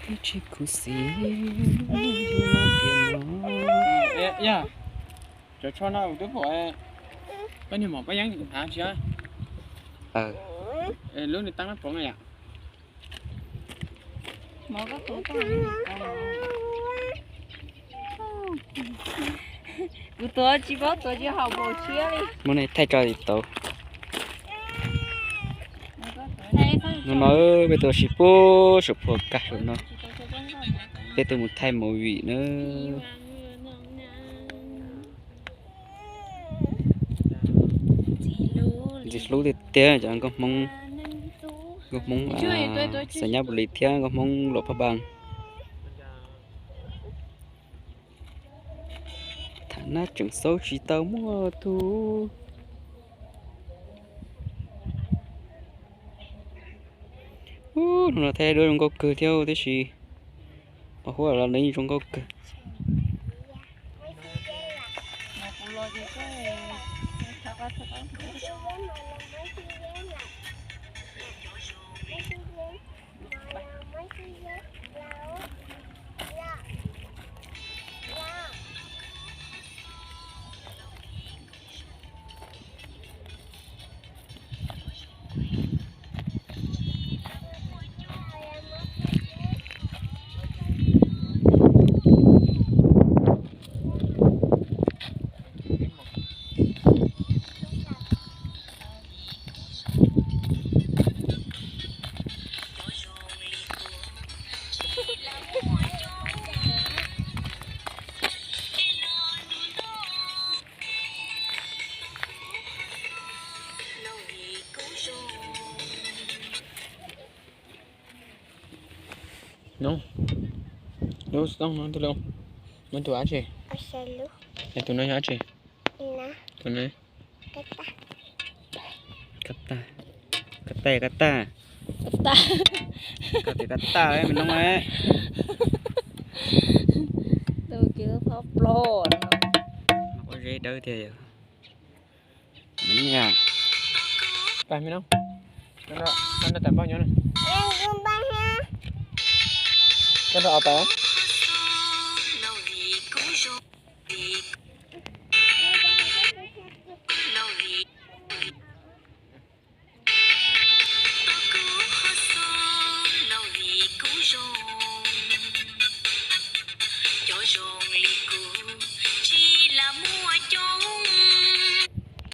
Tsis khuv xim. Cov tsho no kuv twb pom, koj niag mom Paj Yeeb hnav tsis, lub niag tab lab pov na yom. Kuv tuav tsis paub tuav tsis haum npaum siab li. Muab nej thaij tso tim tau. Hnub no peb tuaj ua si puag saum phua kaj saum no, peb tuaj mus thaij movie na. Ntxim hlub tiag tiag cov nkauj Hmoob, nkauj Hmoob Xais Nyab Pus Lis thiab nkauj Hmoob Luam Phaj Npas. Tham nab tseem xaub tsis tau muaj tug. Hnub no thaij duab zoo nkauj kawg thiab tiam sis, ua huab los nws yeej zoo nkauj kawg. No, lub xov tooj no, no tus dab tsi? Tus no yog dab tsi? Tus no. Kab taj, kab taj. Kab taj. Koj tias kab taj me noog. Tus kiv txhob ploj no. Pob zeb dawb tiag yom. Pais me noog. Koj nrog tawm npaj nyob na. Koj nrog os pais.